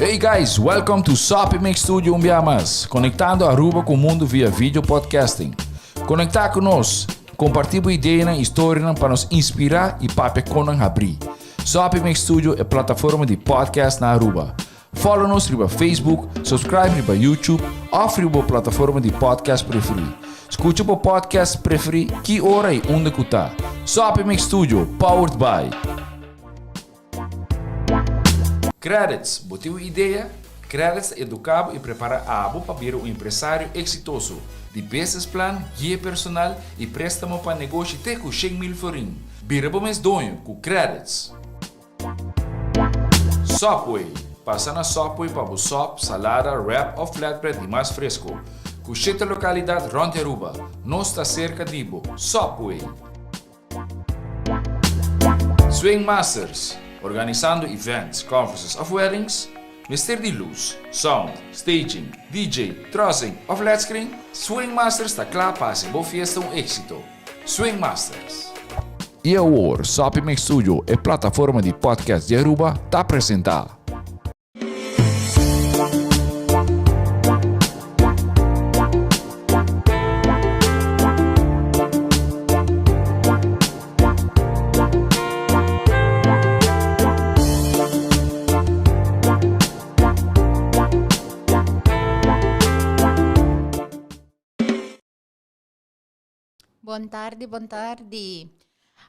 Hey guys, welcome to Soppy Mix Studio un bia mas, conectando Aruba cu mundo via video podcasting. Conecta cu nos, comparti bo ideanan y storianan pa nos inspira y papia con nan habri. Soppy Mix Studio e plataforma di podcast na Aruba. Follow nos riba Facebook, subscribe riba YouTube of riba bo plataforma di podcast preferi. Scucha bo podcast preferi ki ora y unda cu ta. Soppy Mix Studio, powered by. Credits, bo tin un idea? Credits ta educa bo y prepara abo pa bira un empresario exitoso. Di business plan, guia personal y prestamo pa negoshi te cu 100,000 florin. Bira bo mes doño cu Credits. Subway, Pasa na Subway pa bo sop, salada, wrap of flatbread di mas fresco. Cu shete localidad rond di Aruba. Nos ta cerca di bo. Subway! Swing Masters, Organisando events, conferences of weddings? Mester di luz, sound, staging, DJ, trussing of led screen? Swing Masters ta cla pa haci bo fiesta un exito. Swing Masters. Y awor, Soppy Mix Studio, e plataforma di podcast di Aruba, ta presenta. Bon tardi, bon tardi.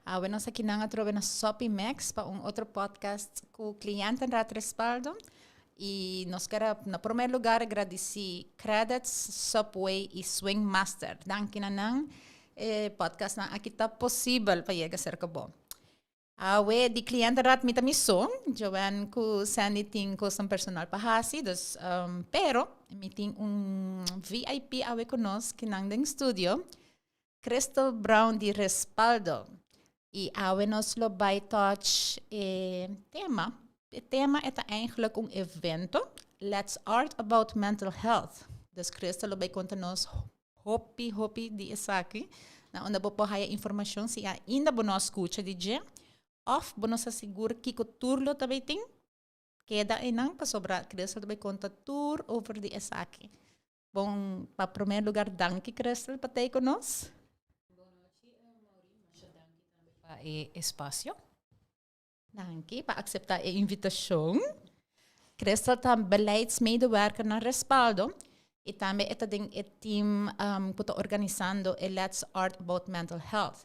Awe nos akinan atrobe na Soppy Max pa un otro podcast ku Cliënten Raad Respaldo. I nos ker na promé lugar gradisí Credits, Subway i Swing Master. Danki na nan e podcastnan aki ta posibel pa yega serka bo. Awe di cliëntenraad mi ta mi so, Joanne cu Sandy tin cosnan personal pa haci, dus pero mi tin un VIP awe cu nos kinan den studio, Crystal Brown di Respaldo. Y awe nos lo bay touch e tema, e tema e ta eigenlijk un evento, Let's Art About Mental Health. Dus Crystal lo bay conta nos Hopi hopi di esaki na unda bo por haya informacion si ainda bo no a scucha di dje of bo no sa sigur kico tur lo ta bay tin, keda eynan pasobra Crystal ta bay conta tur over di esaki. Bon, pa primer lugar danki Crystal pa ta ey cu nos. Bon nochi Maureen, masha danki tambe pa e espacio. Danki pa acepta e invitacion. Crystal ta beleidsmedewerker na Respaldo y tambe e ta den e team cu ta organisando e Let's Art About Mental Health.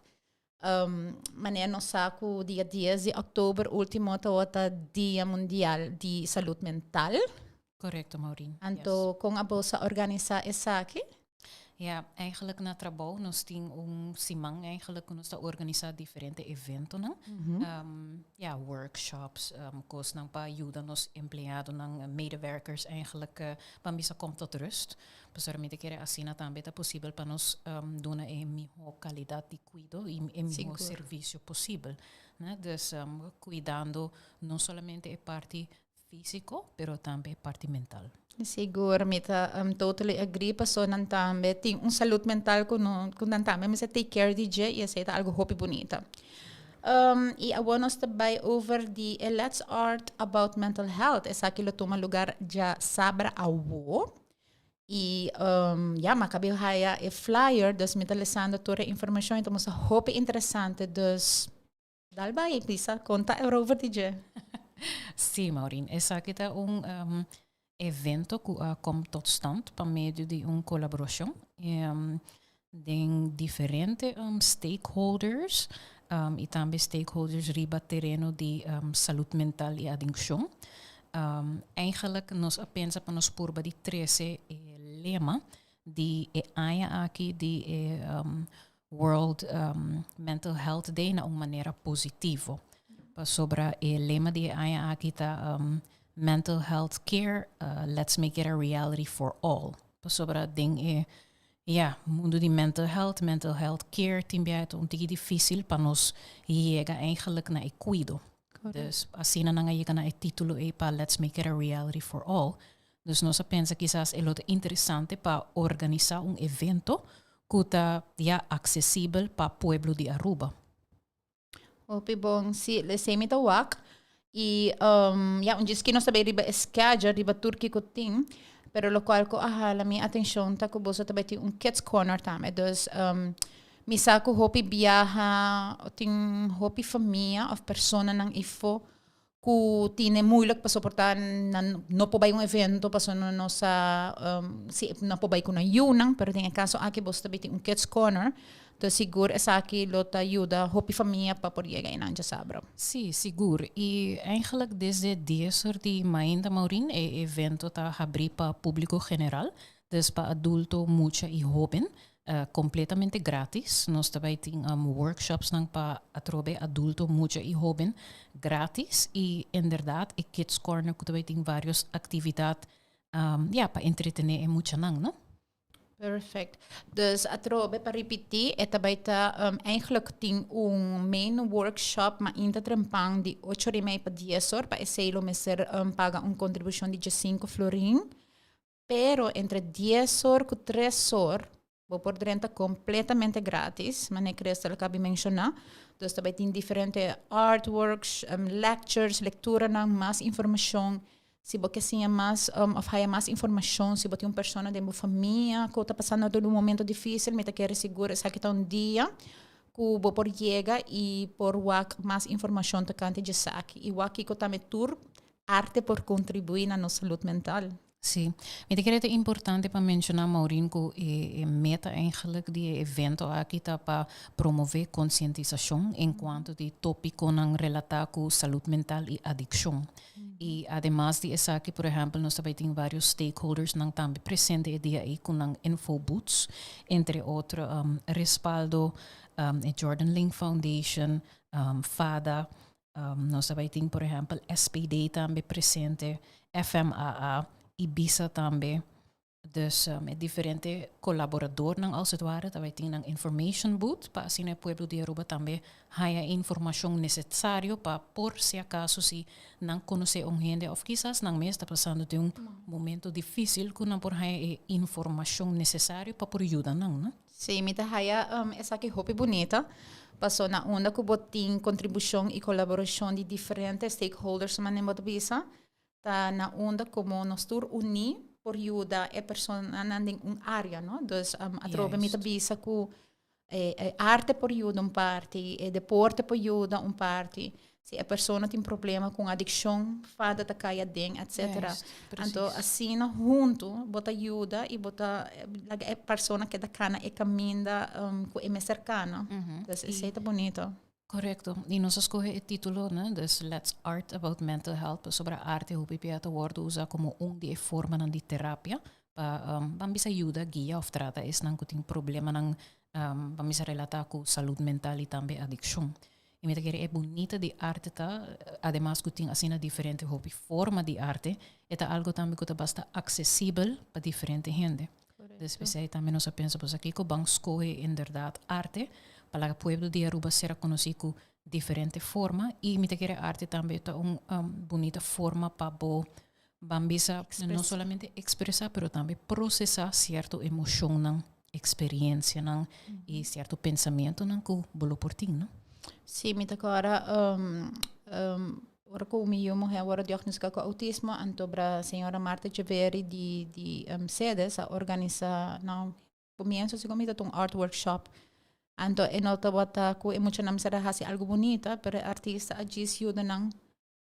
Manera nos sa cu dia dies di october ultimo tawata Dia Mundial di Salud Mental. Correcto, Maureen. Anto con abo sa organisa esaki? Ja, eigenlijk na trabou nos tin un siman eigenlijk ku nos ta organisa diferente eventonan. Ja, workshops, kosnan pa yuda nos empleadonan, medewerkers eigenlijk pa bisa kom tot rust. Pasobra mi ta kere asina tambe ta posibel pa nos duna e miho kalidat di kuido i e miho servisio posibel. Dus kuidando no solamente e parti Físico, pero tambe e parti mental. Sigur, mi ta totally agree paso nan tambe tin un salud mental cu no cu nan tambe mester take care di dje y esey ta algo hopi bunita. Y awor nos ta bay over di e Let's Art About Mental Health, esaki lo tuma lugar djasabra awo y ya mi a cabi haya e flyer dus mi ta lesando tur e informacion y ta mustra hopi interesante dus Dal bai, bisa, konta erover di dje. Sí, Maureen, esaki ta un evento ku a kom tot stand pa medio di un kolaborashon den diferente stakeholders i tambe stakeholders riba tereno di salud mental i adikshon. Eigenlijk nos a pensa pa nos purba di trese e lema di e aña aki di e World Mental Health Day na un manera positivo. Pasobra e lema di e aña aki ta Mental Health Care, let's make it a reality for all. Pasobra den e ya, mundo di mental health, mental health care tin bia ta un tiki dificil pa nos yega eigenlijk na e cuido. Dus asina nan a yega na e titulo ei pa let's make it a reality for all. Dus nos a pensa kisas e lo ta interesante pa organisa un evento cu ta ya accesibel pa pueblo di Aruba. Hopi bon, si, esey mi ta wak. Y ja, un djis nos ta bay riba e schedule, riba tur kico tin, pero locual cu a hala mi atencion ta cu boso tambe tin un kids corner tambe. Dus mi sa cu hopi biaha tin hopi famia of personanan ifo cu tin moeilijk pa soporta nan no por bay un evento paso nan no sa si nan por bay cu nan yiunan, pero den e caso aki boso tambe tin un kids corner. Dus sigur esaki lo ta yuda hopi famia pa por yega einan djasabra. Si, sigur. Y eigenlijk desde 10 or di mainta, Maureen, e evento ta habri pa publico general, dus pa adulto, mucha y hoben, completamente gratis. Nos tambe tin workshops nan pa atrobe adulto, mucha y hoben gratis. Y inderdaad, e Kids Corner cu tambe tin varios actividad ja, pa entretene e muchanan, no? Perfect. Dus atrobe, pa ripiti, e tambe ta eigenlijk tin un main workshop mainta trempan di 8:30 pa 10 or, pa esey lo mester paga un contribucion di 5 florin. Pero entre 10 or cu 3 or, bo por drenta completamente gratis, manera Crystal a caba di menciona. Dus tambe tin diferente artworks, lectures, lectura, mas informacion. Si bo kier mas of haya mas informacion, si bo tin un persona di famia cu ta pasando den un momento dificil, mi ta kere sigur esaki ta un dia cu bo por yega y por wak mas informacion tocante di esaki. Y wak cu tambe tur arte por contribui na nos salud mental. Si. Mi ta kere ta importante pa menciona, Maureen, cu e meta eigenlijk di evento aki ta pa promove concientisacion en cuanto di topiconan relata cu salud mental y adiccion. Y ademas di esaki, por ehempel, nos tambe tin varios stakeholders nan tambe presente e dia ey cu nan info booths, entre otro Respaldo, e Jordan Link Foundation, FADA, nos tambe tin, por ehempel, SPD tambe presente, FMAA, Ibisa tambe. Dus diferente colaboradornan, als het ware, tambe tin un information booth pa asina e pueblo di Aruba tambe haya informacion necesario pa por si acaso si nan conoce un hende of kisas nan mes ta pasando den un momento dificil, cu nan por haya informacion necesario pa por yuda nan, no? Si, mi ta haya esaki hopi bunita. Paso na unda cu bo tin contribucion y colaboracion di diferente stakeholders, manera bo ta bisa, ta na unda como nos tur uni por yuda e persona den un area, no? Dus atrobe mi ta bisa cu arte por yuda un parti, e deporte por yuda un parti. Si e persona tin problema cu adiccion, FADA ta cay aden, etc. Anto, asina, hunto, bo ta yuda y bo ta e persona cu ta cana e caminda cu e mas cercano. Dus esey ta bunita. Correcto. Y nos a scoge e titulo, no? Dus Let's Art About Mental Health, sobre arte, hopi bia ta wordo usa como un di forma di terapia pa ban bisa yuda, guia of trata esnan cu tin problemanan ban bisa relata cu salud mental y tambe adiccion. Y mi ta kere e bunita di arte ta, ademas cu tin asina diferente hopi forma di arte, e ta algo tambe cu ta basta accesibel pa diferente hende. Dus pesey tambe nos a pensa, pues aki cu ban scoge inderdaad arte, pa e pueblo di Aruba ser conoci cu diferente forma y mi ta kere arte tambe ta un bunita forma pa bo ban bisa no solamente expresa pero tambe procesa cierto emocion, experiencia y cierto pensamento nan cu bo lo por tin, no? Si, mi ta corda ora cu mi yiu muhe a wordo diagnostica cu autismo, anto bra señora Marta Echeverri di Sedes a organisa na comienso, segun mi, un art workshop. Anto e no tabata cu e muchanan mester a hasi algo bunita, pero e artista a djis yuda nan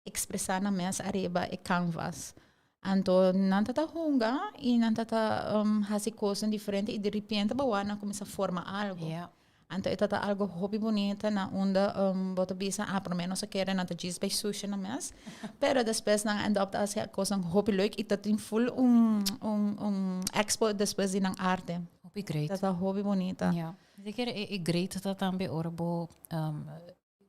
expresa nan mes ariba e canvas. Anto nan tata hunga y nan tata hasi cos diferente y di repente bo wak nan cuminsa forma algo. Anto e tata algo hopi bunita na unda bo ta bisa, ah, por lo menos a kere nan ta djis bay sushi nan mes. Pero despues nan end up ta hasi cos hopi leuk y ta tin full un expo despues di nan arte. Hopi great. Tata hopi bunita. Ja. Mi ta kere e great ta tambe ora bo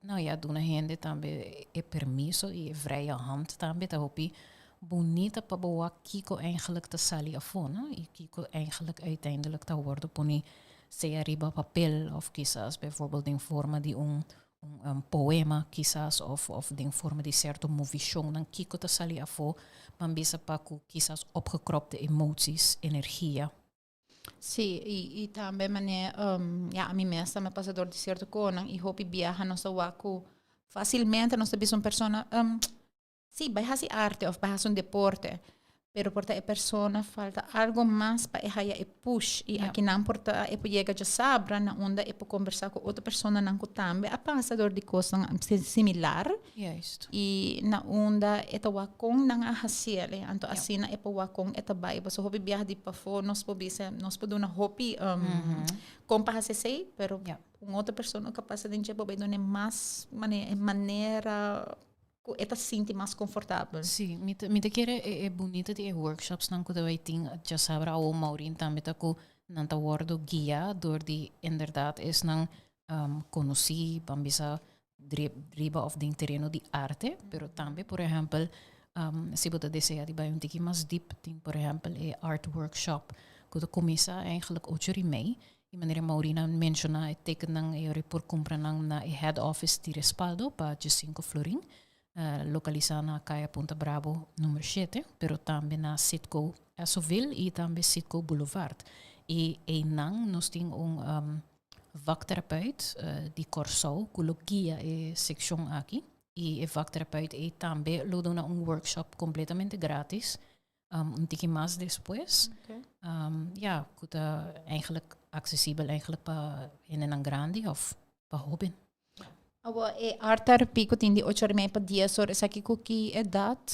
nou ja, duna hende tambe e permiso y e vrije hand tambe, ta hopi bunita pa bo wak kiko eigenlijk ta sali afo, no? Y kiko eigenlijk uiteindelijk ta wordo poni sea riba papel of kisas bijvoorbeeld den forma di un poema kisas of den forma di cierto movicion dan kiko ta sali afo, ban bisa pa cu kisas opgekropte emoties, energia. Si, y tambe mane, ja, ami mes tambe a pasa door di cierto cosnan y hopi biaha nos ta wak cu facilmente nos ta bisa un persona, Sí, bai hasi arte of bai hasi un deporte, pero por ta e persona falta algo mas pa e haya e push y akinan por ta e por yega djasabra na unda e por conversa cu otro personanan cu tambe a pasa door di cosnan similar y na unda e ta wak con nan a haciel, anto asina e por wak con e ta bai. Pasobra hopi biaha di pafó nos por bisa, nos por duna hopi con pa haci esey, pero un otro persona cu a pasa den dje por bai duna e mas manera ku e ta sinti mas konfortabel. Sí, mi ta, mi ta kere e, e bunita di e workshopsnan ku ta bai tin djasabra awo Maureen tambe ta ku nan ta wordo guia dor di inderdaad esnan um, konosí, ban bisa riba of den tereno di arte, pero tambe por ehempel um, si bo ta desea di bai un tiki mas diep, tin por ehempel e art workshop ku ta kuminsá eigenlijk ocho ori mei. I manera Maureen a menshoná e tekennan e ora por kumpra nan na e head office di Respaldo pa 15 florin, lokalisá na Kaya Punta Brabo number 7, pero tambe na Citgo Essoville i tambe Citgo Boulevard. I einan nos tin un vaktherapeut di Kòrsou ku lo guia e sekshon aki i e vaktherapeut ei tambe lo duna un workshop kompletamente gratis un tiki mas despues. Ja, ku ta eigenlijk aksesibel eigenlijk pa hendenan grandi of pa hoben. Awo e art therapy ku tin di ocho ora i mei pa dies ora, esaki ku ki edat?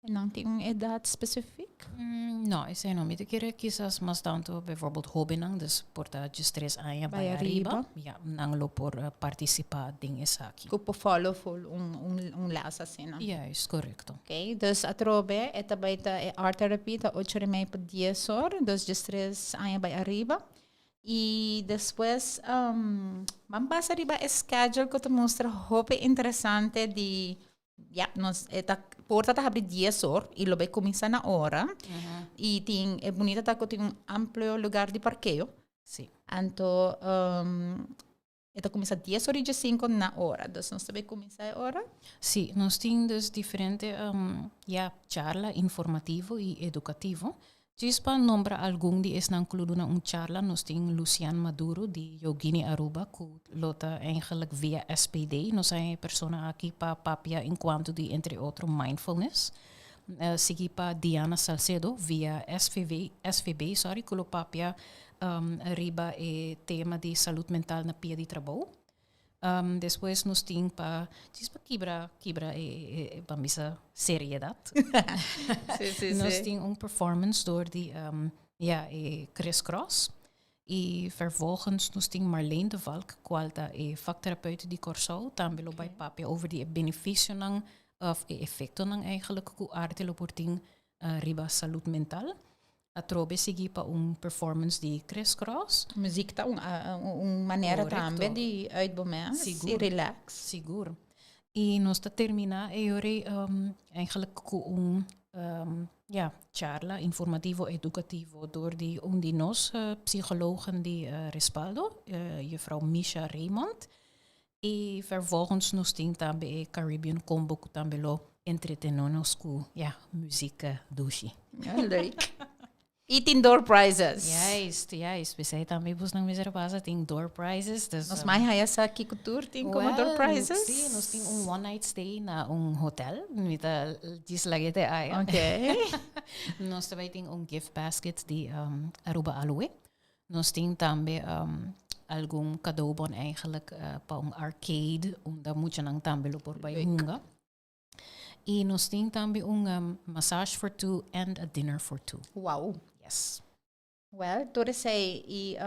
E nan tin un edat spesifik? No, esei no. Mi ta kere kisas mas tantu bijvoorbeeld hobennan, dus por ta 13 aña bai ariba. Ja, nan lo por partisipa den esaki. Ku por follow full un les asina. Juist, korekto. Ok, dus atrobe e ta bai ta e art therapy ta ocho ora i mei pa dies or, dus 13 aña bai ariba. I despues ban pasa riba e schedule ku ta mustra hopi interesante di ya nos e ta porta ta habri dies or i lo bai kuminsá na ora. I tin e bunita ta ku tin un amplio lugar di parkeo. Anto e ta kuminsá dies ora i diesinko na ora. Dus nos ta bai kuminsá e ora. Sí, nos tin dus diferente ya charla informativo i edukativo. Djis pa nombra algun di esnan ku lo duna un charla nos tin Lucian Maduro di Yogini Aruba ku lo ta eigenlijk via SPD. Nos a e persona aki pa papia en cuanto di entre otro mindfulness. Sigui pa Diana Salcedo via SVV, SVB sorry, ku lo papia riba e tema di salud mental na pia di trabou. Despues nos tin pa djis pa kibra kibra e e ban bisa seriedad. Sí, sí, Nos sí. tin un performance door di ja e Chris Cross y vervolgens nos tin Marleen de Valk cual ta e vaktherapeut di Kòrsou tambe lo bai papia over di e beneficionan of e efectonan eigenlijk cu arte lo por tin riba salud mental. Atrobe sigui pa un performance di Chris Cross. Muziek ta un manera tambe di uit bo mes y relax. Sigur. Y nos ta termina e ora eigenlijk cu un ja, charla informativo educativo door di un di nos psychologen di Respaldo, juffrouw Misha Raymond. Y vervolgens nos tin tambe e Caribbean Combo cu tambe lo entreteno nos cu, ja, muziek dushi. Ja, leuk. Y tin door prizes. Juist, juist. Pesey tambe bosnan mester pasa tin door prizes. Dus, Nos mai haya sa kico tur tin como door prizes. Sí, nos tin un one night stay na un hotel. Mi ta djis laga te aya. Okay. Nos ta bay tin un gift basket di Aruba Aloe. Nos tin tambe algun cadeaubon eigenlijk pa un arcade unda muchanan tambe lo por bai hunga. Y nos tin tambe un massage for two and a dinner for two. Wow. Yes. Well, tur esei y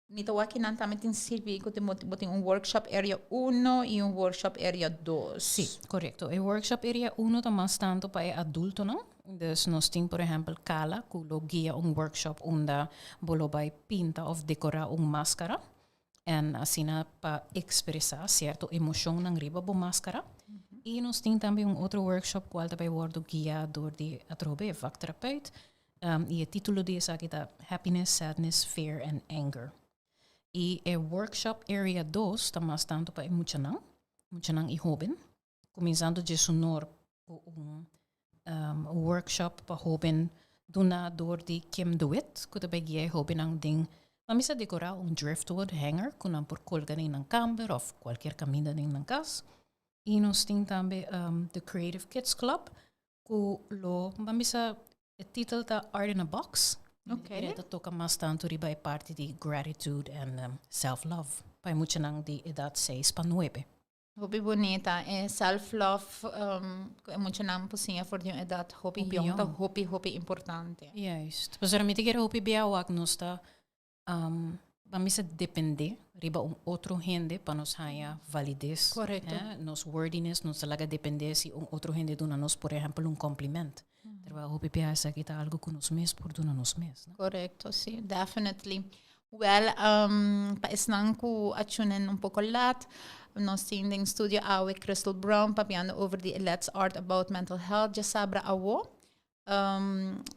mi ta wak kinan tambe tin sirbi cu bo tin un workshop area uno y un workshop area dos. Sí, correcto. E workshop area uno ta mas tanto pa e adultonan. Dus nos tin por ehempel Kala cu lo guia un workshop unda bo lo bay pinta of decora un mascara en asina pa expresa cierto emocionnan riba bo mascara. Y nos tin tambe un otro workshop cual ta bay wordo guia door di atrobe e vaktherapeut y e titulo di esaki ta Happiness, Sadness, Fear and Anger. Y e workshop area dos ta mas tanto pa e muchanan, muchanan y hoben. Kuminsando dje sunor ku un workshop pa hoben duna dor di Kim DeWitt, ku ta bai guia e hobennan den ban bisa dekorá un driftwood hanger ku nan por kolga den nan kamber òf kualkier kaminda den nan kas. Y nos tin tambe The Creative Kids Club, cu lo, ban bisa, e titel ta Art in a Box. E ta toca mas tanto riba e parti di gratitude and self-love. Pa e muchanan di edad 6 pa 9. Hopi bunita. E self-love e muchanan por siña for di un edad hopi Hopi jong ta jong. Hopi, hopi importante. Juist. Pasobra mi ta kere hopi bia wak nos ta ban bisa depende riba un otro hende pa nos haya validez. Eh? Nos worthiness nos ta laga depende si un otro hende duna nos, por ehempel, un compliment. Terwijl hopi bia esaki ta algo cu nos mes por duna nos mes, no? Correcto, si, definitely. Well, pa esnan cu a tune in un poco laat, nos tin den studio awe Crystal Brown papiando over di Let's Art About Mental Health diasabra awo.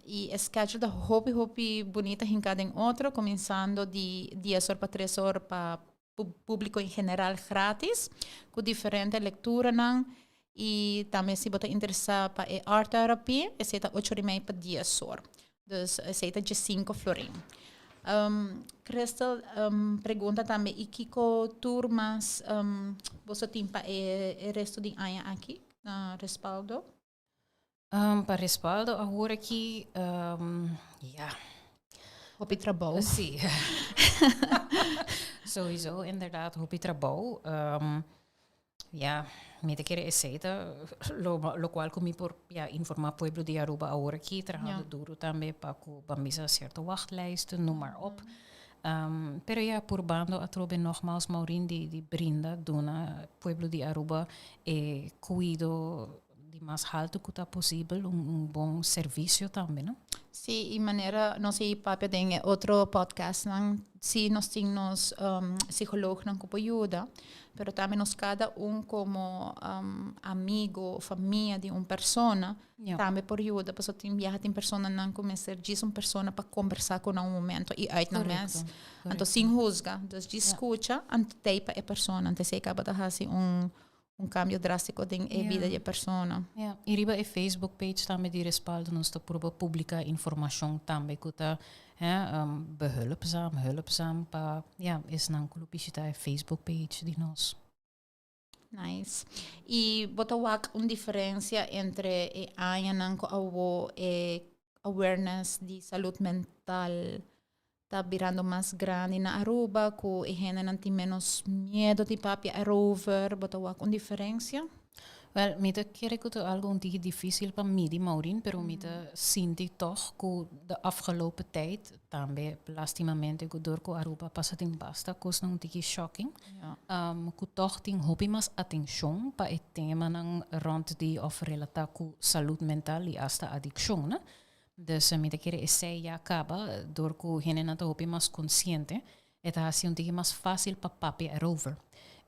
Y e schedule ta hopi hopi bunita hinca den otro, cuminsando di 10 or pa 3 or pa publico en general gratis, cu diferente lecturanan y tambe si bo ta interesa pa e art therapy, esey ta 8 or y mei pa 10 or. Dus esey ta 5 florin. Crystal, pregunta tambe y kico tur mas boso tin pa e resto di aña aki na Respaldo? Pa Respaldo awor aki, ja. Hopi trabou. Si. Sowieso, inderdaad, hopi trabou. Ja, mi ta kere esey ta lo cual cu mi por, ja, informa pueblo di Aruba awor aki, trahando duro tambe pa cu ban bisa cierto wachtlijsten, noem maar op. Pero ja, purbando atrobe nogmaals, Maureen, di brinda, duna pueblo di Aruba e cuido di mas halto cu ta posibel, un bon servicio tambe, no? Si, y manera nos a papia den e otro podcastnan, si nos tin nos psicoloognan cu por yuda, pero tambe nos cada un como amigo, famia di un persona, tambe por yuda, pasobra tin biaha tin personanan cu mester djis un persona pa combersa cu nan un momento y uit nan mes. Anto sin huzga, dus djis scucha, anto tei pa e persona, anto esey caba ta haci un cambio drastico den e bida di e persona. Ja, y riba e Facebook page tambe di Respaldo nos ta purba publica informacion tambe cu ta, hè, behulpzaam, hulpzaam pa, ja, esnan cu lo bishita e Facebook page di nos. Nice. Y bo ta wak un diferencia entre e añanan cu awo e awareness di salud mental ta birando mas grandi na Aruba, cu e hendenan tin menos miedo di papia erover, bo ta wak un diferencia? Wel, mi ta kere cu ta algo un tiki dificil pa midi, Maureen, pero mi ta sinti toch cu de afgelopen tijd, tambe lastimamente cu door cu Aruba pasa tin basta cosnan un tiki shocking, cu toch tin hopi mas atencion pa e temanan rond di of relata cu salud mental y hasta adiccion, ne? Dus mi ta kere esey ya caba, door cu hendenan ta hopi mas consciente, e ta haci un tiki mas facil pa papia erover.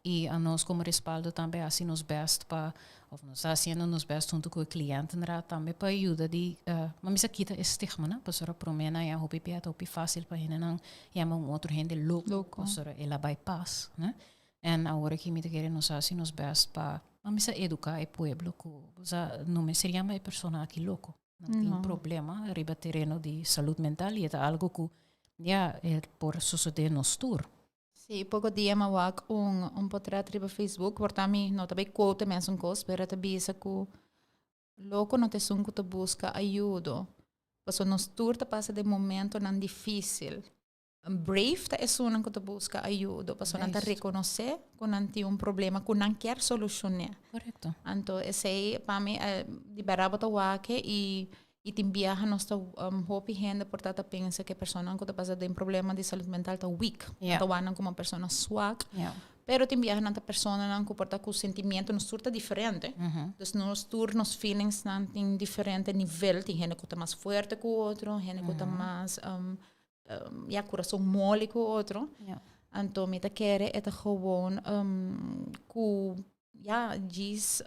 Y anos como Respaldo tambe haci nos best pa, of nos ta haciendo nos best hunto cu e cliëntenraad tambe pa yuda di, ma mi sa kita e stigma, no? Pasobra prome nan ya hopi bia ta hopi facil pa hendenan yama un otro hende loco, Loco. Pasobra el a bay pas, ne? En awor aki mi ta kere nos haci nos best pa, ma mi sa educa e pueblo cu, sa, no mester yama e persona aki loco. Nan tin No. problema riba tereno di salud mental y e ta algo cu, ja, e por sucede nos tur. Si, poco dia m'a wak un portret riba Facebook, por ta mi no ta bay quote mesun cos, pero ta bisa cu loco no ta esun cu ta busca ayudo. Pasobra nos tur ta pasa den momentonan dificil. Brave ta esunnan cu ta busca ayudo, pasobra nan ta reconoce cu nan tin un problema cu nan kier soluciona. Anto esey pa mi, di berdad bo ta wak y tin biaha nos ta hopi hende por ta ta pensa cu e personanan cu ta pasa den problema di salud mental ta weak. Ta wak nan como persona swak. Pero tin biaha nan ta personanan cu por ta cu sentimiento, nos tur ta diferente. Dus nos tur nos feelings nan tin diferente nivel. Tin hende cu ta mas fuerte cu otro, hende cu ta mas ja, curason moli cu otro. Anto mi ta kere e ta gewoon cu, ja, djis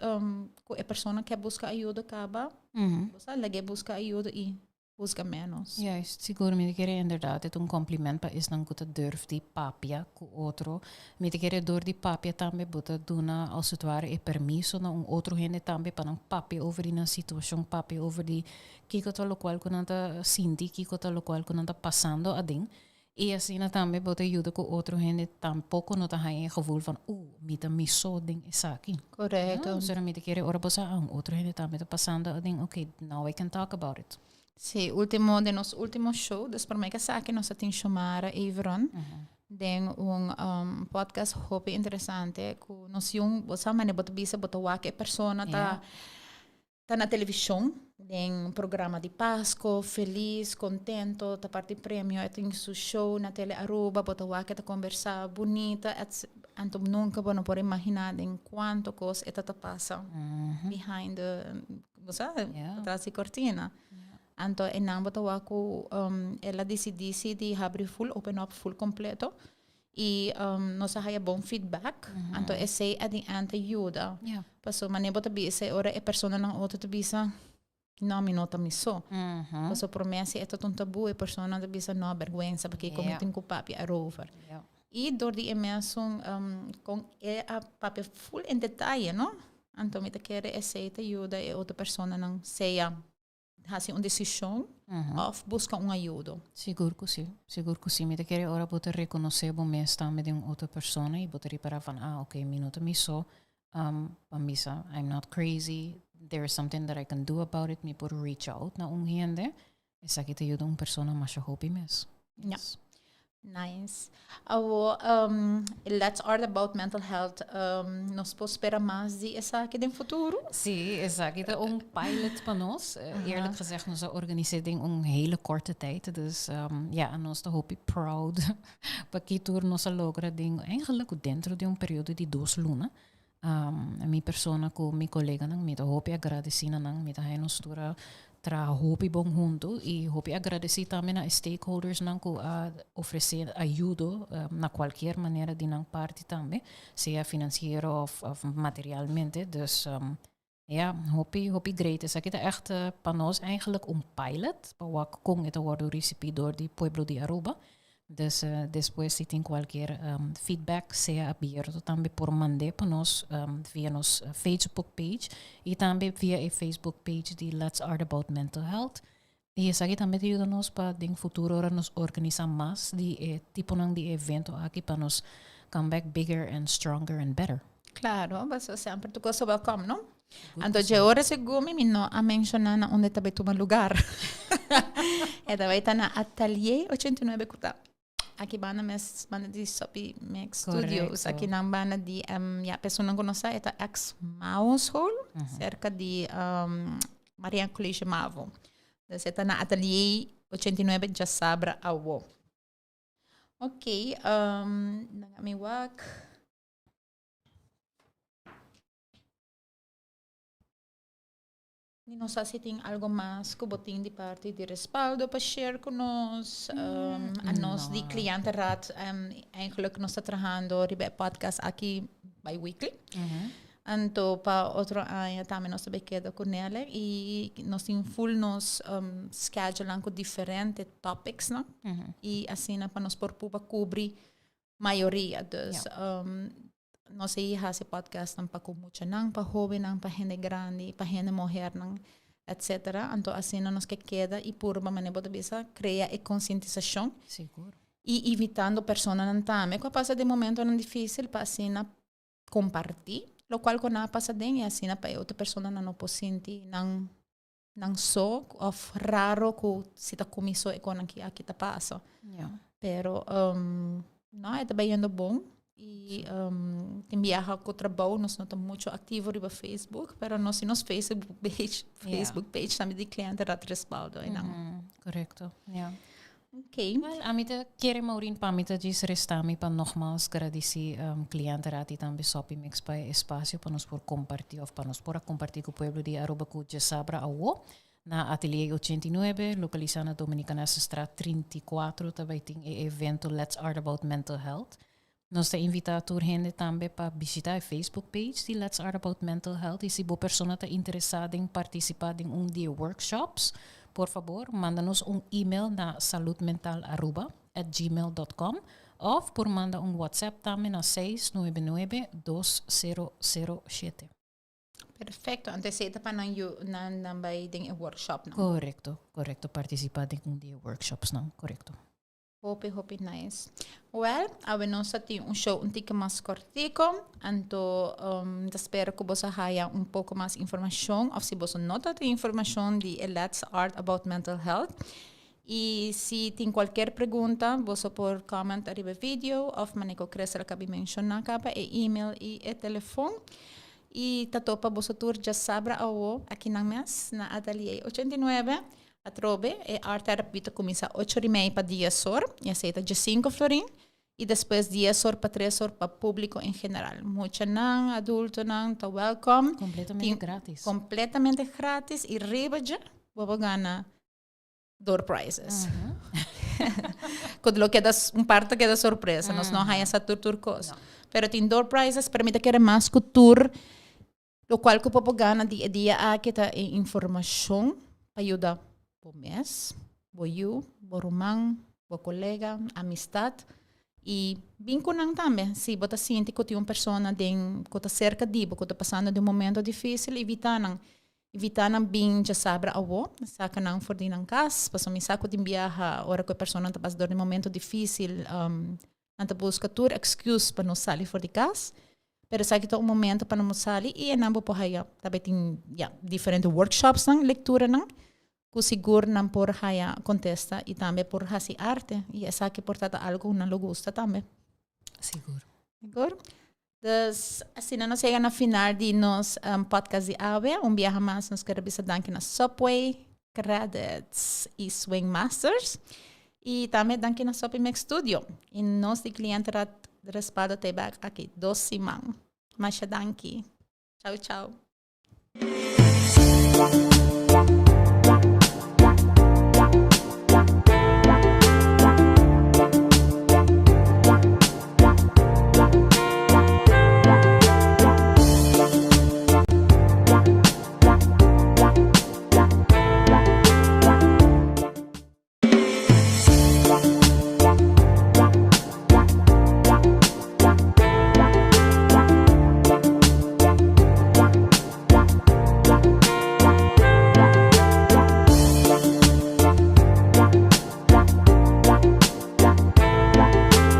cu e persona ke busca ayuda caba, bo sa, lag'é busca ayuda y busca menos. Juist, sigur mi ta kere inderdaad het un compliment pa esnan cu ta durf di papia cu otro. Mi ta kere door di papia tambe bo ta duna als het ware e permiso na un otro hende tambe pa nan papia over di nan situacion, papia over di kico ta locual cu nan ta sinti, kico ta locual cu nan ta pasando aden. Y asina tambe bo ta yuda cu otro hende tampoco no ta haña e gevoel van, uh, mi ta mi so den esaki. Correcto. No, so mi ta kere ora bo sa, ah, un otro hende tambe ta pasando aden, okay, now I can talk about it. Sí, ultimo, den nos ultimo show, dus prome cu esaki nos a tin Shomara Everon den un um, podcast hopi interesante cu nos jong, bo sa mane bo ta bisa, bo ta wak e persona ta Ta na televishon den programa di Pasco, felis, contento, ta parti premio, e tin su show na Tele Aruba, bo ta wak e ta conversa bunita, etc. Anto nunca bo no por imagina den cuanto cos e ta ta pasa behind the, bo sa, patras di cortina. Anto enan bo ta wak cu el a dicidi si di habri full, open up full completo. Y nos a haya bon feedback. Anto esey at the end ta yuda. Paso mane bo ta bisa e ora e personanan otro ta bisa, no, mi no ta mi so. Paso prome si e ta un tabu e personanan ta bisa, no, bergwensa, pakiko mi tin ku papia erover. Y dor di e mesun con e a papia full en detaye, no? Anto mi ta kere esey ta yuda e otro personanan sea hasi un desishon òf buska un ayudo. Sigur ku si, sigur ku si. Mi ta kere ora bo ta rekonosé bo mes tambe den un otro persona i bo ta ripará van, ah, oké, mi no ta mi so, pa mi sa, I'm not crazy, there is something that I can do about it, mi por reach out na un hende, esaki ta yuda un persona masha hopi mes. Ja. Nice. Awo, um, Let's Art About Mental Health, um, nos por spera mas di esaki den futuro? Sí, esaki ta un pilot pa nos. Eerlijk gezegd, nos a organis'é den un hele korte tijd. Dus um, ja, nos ta hopi proud pa ki tur nos a logra den eigenlijk dentro di un periodo di dos luna. Um, mi persona ku mi koleganan, mi ta hopi agradesí na nan, mi ta haña nos tur a traha hopi bon huntu i hopi agradesí tambe na e stakeholdersnan ku a ofresé ayudo na kualkier manera di nan parti tambe, sea finansiero òf òf materialmente. Dus ja, hopi hopi great. Esaki ta ègt pa nos eigenlijk un pilot pa wak kon e ta wòrdu risibí dor di pueblo di Aruba. Dus despues si tin cualkier feedback sea abierto tambe por mand'é pa nos via nos Facebook page y tambe via e Facebook page di Let's Art About Mental Health. Y esaki tambe ta yuda nos pa den futuro ora nos organisa mas di e tiponan di evento aki pa nos come back bigger and stronger and better. Claro, pasobra semper tur cosa welcome, no? Anto dje ora segun mi, mi no a menciona na unda e ta bay tuma lugar. E ta bay ta na Atelier 89 cu ta aki banda mes, banda di Soppy Mix Studios. Aki nan banda di, ya, personanan cu no sa, e ta ex Mao School, cerca di Marian College Mavo. Dus e ta na Atelier 89 djasabra awo. Ok, nan a mi wak. Mi no sa si tin algo mas ku bo tin di parti di respaldo pa share ku nos. A nos di Cliëntenraad eigenlijk nos ta trahando riba e podcast aki bi-weekly. Anto pa otro aña tambe nos ta bay keda ku nele i nos tin full nos schedulenan ku diferente topicsnan i asina pa nos por puba kubri mayoria. Dus nos a hasi podcastnan pa ku muchanan, pa hobennan, pa hende grandi, pa hende muhernan, etcetera. Anto asina nos ke keda i purba manera bo ta bisa krea e konsientisashon. Sigur. I invitando personanan tambe ku a pasa den momentonan difisil pa asina kompartí lokual ku nan a pasa den i asina pa e otro personanan no por sinti nan nan so of raro ku si ta kuminsó e konan ki aki ta pasa. Ja. Pero um, no, e ta bayendo bon. I um, tin biaha ku trabou, nos no ta mucho aktivo riba Facebook, pero nos tin nos Facebook page, Facebook page tambe di Cliëntenraad Respaldo. Mm -hmm. Correcto, ja. Ok. Wel, ami ta kere Maureen pa mi ta djis resta mi pa nogmaals gradisi um, Cliëntenraad y tambe Soppy Mix pa e espacio pa nos por comparti of pa nos por a comparti cu pueblo di Aruba cu djasabra awo na Atelier 89, localisa na Dominicanessestraat 34 ta bay tin e evento Let's Art About Mental Health. Nos ta invita tur hende tambe pa bishita e Facebook page di Let's Art About Mental Health y si bo persona ta interesa den participa den un di e workshops, por fabor manda nos un email na saludmentalaruba@gmail.com of por manda un WhatsApp tambe na seis nuebe nuebe dos sero sero shete. Perfecto, anto esey ta pa nan yu nan nan bay den e workshopnan. Correcto, correcto, participa den un di e workshopsnan, correcto. Hopi hopi nice. Well, awe nos a tin un show un tiki mas cortico, anto um, ta spera cu boso haya un poco mas informacion, of si boso no ta tin informacion di e Let's Art About Mental Health. Y si tin cualkier pregunta, boso por comment ariba video, of manera cu Chris a caba di menciona caba e email y e telefon. Y ta topa boso tur diasabra awo aki nan mes na Atelier 89. Atrobe, e art therapy ta cuminsa 8:30 pa 10 or, y esey ta 5 florin. Y despues 10 or pa 3 or pa publico en general. Muchanan, adultonan, ta welcome. Completamente gratis. Completamente gratis y riba dje, bo por gana door prizes. Cu lo keda un parti keda sorpresa, nos no haya sa tur tur cos. No. Pero tin door prizes, pero mi ta kere mas cu tur locual cu bo por gana di e dia aki ta e informacion pa yuda bo mes, bo yiu, bo ruman, bo colega, amistad y bin cu nan tambe. Si bo ta sinti cu tin un persona den cu ta cerca di bo, cu ta pasando den un momento dificil, invita nan. Invita nan bin diasabra awo, saca nan for di nan cas, paso mi sa cu tin biaha ora cu e persona ta pasando den un momento dificil, nan ta busca tur excuse pa no sali for di cas. Pero esaki ta un momento pa nan sali y nan por haya tambe tin, ja, diferente workshops nan, lectura nan, cu sigur nan por haya contesta y tambe por haci arte y esaki por ta algo cu nan lo gusta tambe. Sigur. Sigur? Dus, asina nos yega na final di nos podcast di awe. Un biaha mas nos kier bisa danki na Subway, Credits y Swing Masters. Y tambe danki na Sopi Mix Studio. Y nos di Cliente Respaldo ta back aki 2 siman. Masha danki. Ciao, ciao.